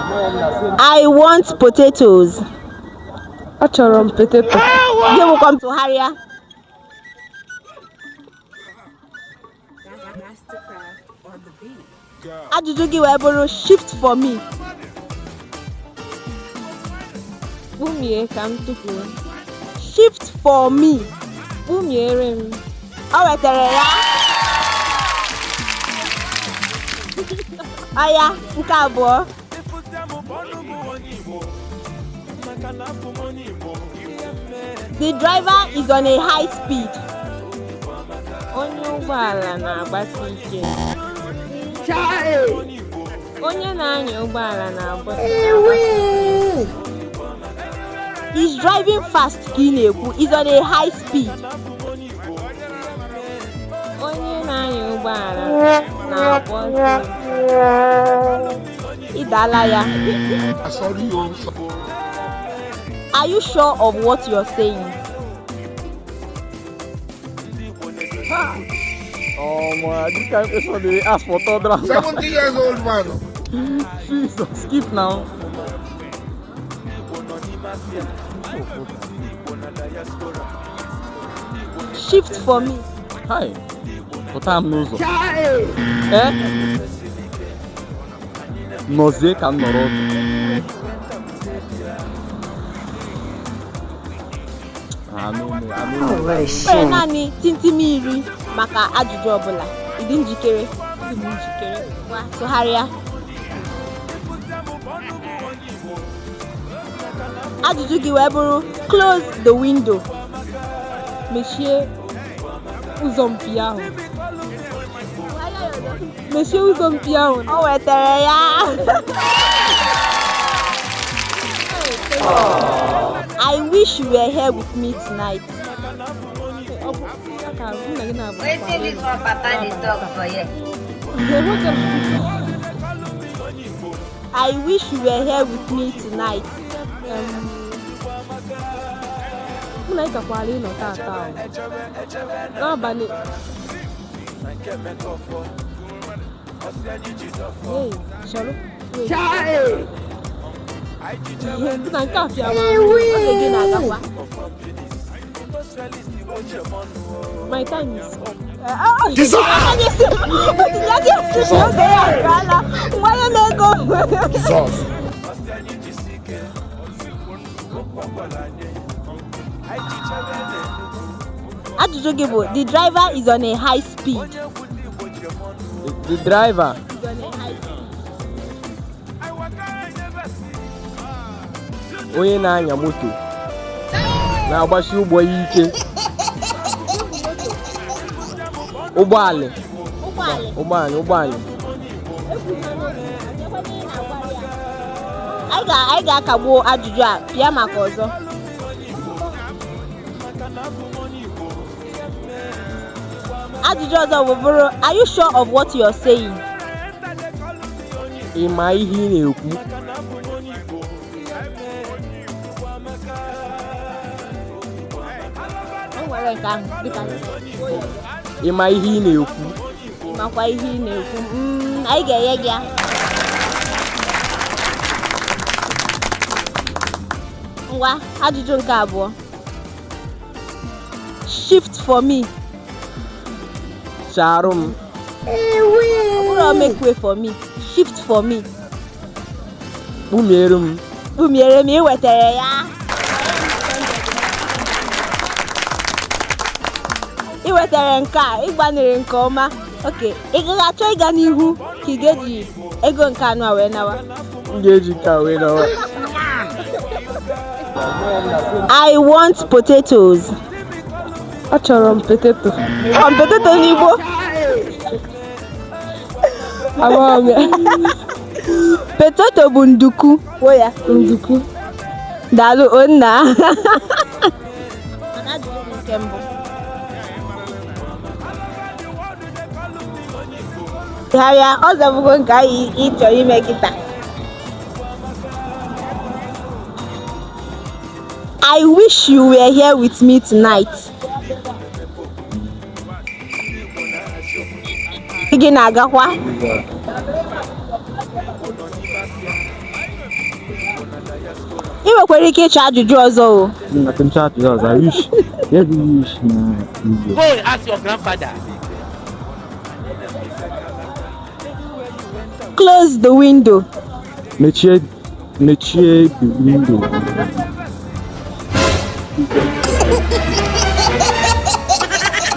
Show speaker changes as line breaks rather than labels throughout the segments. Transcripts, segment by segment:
I want potatoes.
Achọrọ m poteto.
Gị bụkwa m tụgharịa. Ajụjụ gị wee bụrụ shift for me.
Kpumie ka m tụpụrụ.
Shift for me.
Kpumiere m.
O wetara ya. Ọya, nke abụọ. The driver is on a high speed.
Onye ụgbọala na-agbasi ike. Onye na-anya ụgbọala na-agba.
Is driving fast ka ị na-ekwu. Is on a high speed.
Onye na-anya ụgbọala na-agba ọsọ.
Ị daala ya. Are you sure of what you're saying?
Oh man, this kind of question they ask for third round.
70 years old man.
Jesus, skip now.
Shift for me.
Hi. Pụta m n'ụzọ. Eh? Nọzie ka m nọrọ ọdụ. Ah, no, no, I no know.
Nwere naanị tintim 10 maka ajụjụ ọbụla. Ị dị njikere?
Adị m njikere.
Ngwa, tụgharịa. Ajụjụ gị wee bụrụ close the window.
Mechie ụzọ mpi ahụ. Mechie ụzọ mpi ahụ.
O wetara ya. I wish you were here with me tonight.
Ọ bụ ya ka nna gị na-agba.
Wetin dis one papa dey talk for here?
I wish you were here with me tonight.
Mụ na ị gakwara ịnọ tata ahụ. N'abalị. Hey, chelụ. Wait. Na nke a fịara ahụ.
Oge gị na-agakwa.
My time is up.
Oge ya agaala. Nwanye m ego.
Jesus.
Ajụjụ gị bụ the driver is on a high speed.
The driver
Is on a high speed.
onye na-anya moto na-agbasi ụgbọ ya ike. Ụgbọala
Ụgbọala.
ụgbọala ụgbọala
Anyị ga-akagbu ajụjụ a pịa maka ọzọ. Ajụjụ ọzọ bụ bụrụ are you sure of what you're saying?
Ị ma ihe ị na-ekwu?
O nwere nke ahụ dịka
Ị ma ihe ị na-ekwu?
Ị makwa ihe ị na-ekwu. Anyị ga-enye gị ya. Ngwa, ajụjụ nke abụọ. Shift for me.
Charụ m.
Ọ bụrụ make way for me. Shift for me.
Kpumiere m.
Kpumiere m, ị wetara ya. Ị wetara nke a, ị gbanịrị nke ọma. Ok, ị ga-achọ ịga n'ihu ka ị ga-eji ego nke anụ a wee nawa?
M ga-eji nke a wee nawa.
I want potatoes.
Achọrọ m poteto.
Ọ potato n'Igbo?
Amaghị m ya.
Potato bụ nduku. Kwuo ya.
Nduku.
Daalụ onna. Mana ajụjụ bụ nke mbụ. Tụgharịa, ọ zabụgo nke anyị ị chọrọ ime kịta. I wish you were here with me tonight. Gị na-agakwa? Ị nwekwara ike ịchọ ajụjụ ọzọ o.
Na nchọ ajụjụ ọzọ, I wish. Ihe bụ wish na Igbo?
Go and ask your grandfather.
Close the window.
Mechie, mechie the window.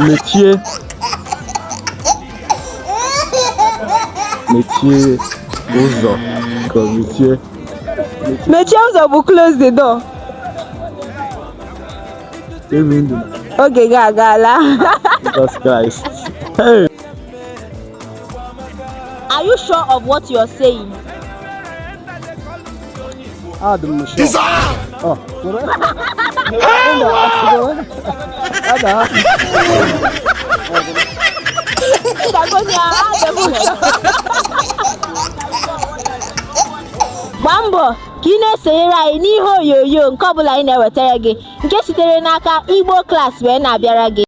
Mechie, mechie ụzọ ka ọ mechie.
Mechie ụzọ bụ close the door.
The window.
Oge gị agaala.
Jesus Christ. Hey.
Are you sure of what you're saying?
Adị m sure. Oh, were. Ada.
Ịdagonya, adị m sure. Gbaa mbọ ka ị na-esonyere anyị n'ihe onyonyo nke ọbụla anyị na-ewetara gị nke sitere n'aka Igbo Klass wee na-abịara gị.